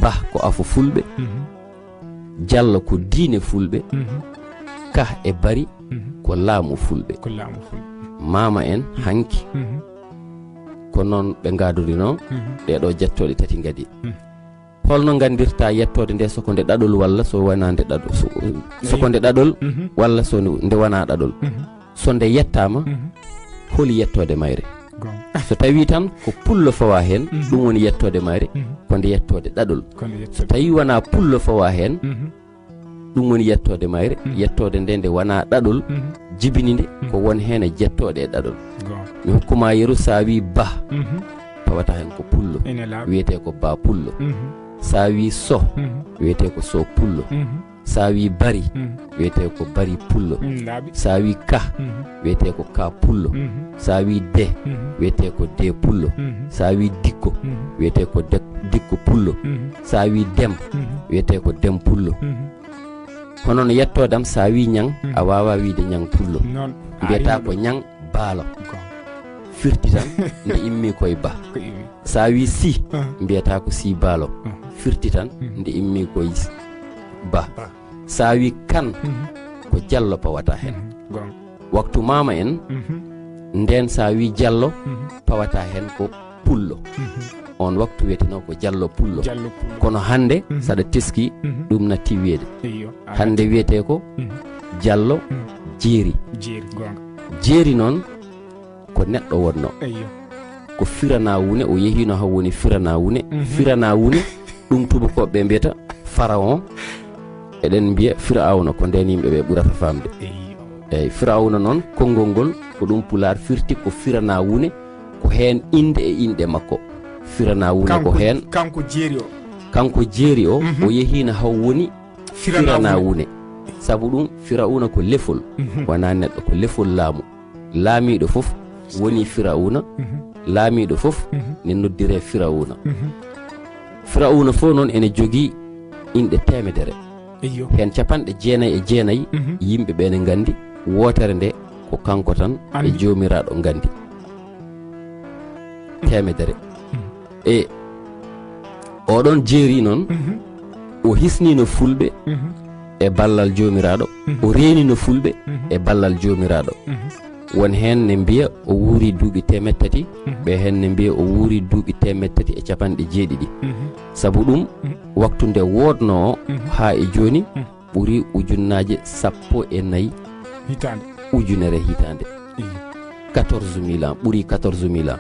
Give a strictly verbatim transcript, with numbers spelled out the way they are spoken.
Bah ko afo fulɓe, Jallo ko diine fulɓe, Kah e Bari ko laamu fulɓe. Ko laamu fulɓe. Maama en hanki ko noon ɓe ngaadorinoo ɗee ɗoo jettooɗe tati ngadi. Holno nganndirtaa yettoode nde, so ko nde ɗaɗol walla so wonaa nde ɗaɗol? So, so ko nde ɗaɗol walla so nde wonaa ɗaɗol? So nde yettaama, holi yettoode mayre? So tawii tan ko pullo fawaa heen, ɗum woni yettoode mayre, ko nde yettoode ɗaɗol. So tawii wonaa pullo fawaa heen, ɗum woni yettoode mayre, yettoode nde nde wonaa ɗaɗol, jibini nde ko won heen e jettooɗe e ɗaɗol. Mi hokku maa yeru, so a wii Bah, tawata heen ko pullo, wiyetee ko Bah pullo. So a wii Soh, wiyetee ko Soh pullo. So a wii Bari, wiyetee ko Bari pullo. So a wii Kah, wiyetee ko Kah pullo. So a wii Deh, wiyetee ko Deh pullo. So a wii Dikko, wiyetee ko Dek-, Dikko pullo. So a wii Dem, wiyetee ko Dem pullo. Hono no yettoode am, so a wii Ñaŋ, a waawaa wiyde Ñaŋ pullo. Mbiyataa ko Ñaŋ baalo. Firti tan nde immii ko e Bah. So a wii Sih, mbiyataa ko Sih baalo. Firti tan nde immii ko e Bah. So a wii Kan, ko Jallo pawata heen. Waktu maama en, ndeen so a wii Jallo, pawata heen ko pullo. Oon waktu wiyetenoo ko Jallo pullo. Kono hannde, so aɗa teskii, ɗum natti wiyeede. Hannde wiyetee ko Jallo Jeeri. Jeeri noon ko neɗɗo wonnoo. Ko Firanaa Wune, o yehiino haa woni Firanaa Wune. Firanaa Wune, ɗum tuubakooɓe ɓe mbiyata Pharaon. Eɗen mbiya Firawna, ko ndeen yimɓe ɓe ɓurata faamde. Eyi, Firawna noon, konngol ngol, ko ɗum Pulaar firti ko Firanaa Wune, ko heen innde e inɗe makko. Firanaa Wune ko heen. Kanko Jeeri o. Kanko Jeeri o, o yehiino haa woni Firanaa Wune. Sabu ɗum, Firawna ko lefol, wonaa neɗɗo, ko lefol laamu. Laamiiɗo fof woni Firawna, laamiiɗo fof ne noddiree Firawna. Firawna fof noon ene jogii inɗe teemedere. Heen capanɗe jeenayi e jeenayi yimɓe ɓe ne nganndi, wootere nde ko kanko tan e Joomiraaɗo nganndi. Teemedere. E oɗon Jeeri noon, o hisniino fulɓe e ballal Joomiraaɗo, o reenino fulɓe e ballal Joomiraaɗo. Won heen ne mbiya o wuuri duuɓi teemeɗɗe tati, ɓe heen ne mbiya o wuuri duuɓi teemeɗɗe tati e capanɗe jeeɗiɗi. Sabu ɗum, waktu nde woodnoo o haa e jooni, ɓuri ujunnaaje sappo e nayi hitaande. Ujunere hitaande. Quatorze mille ans, ɓuri quatorze mille ans.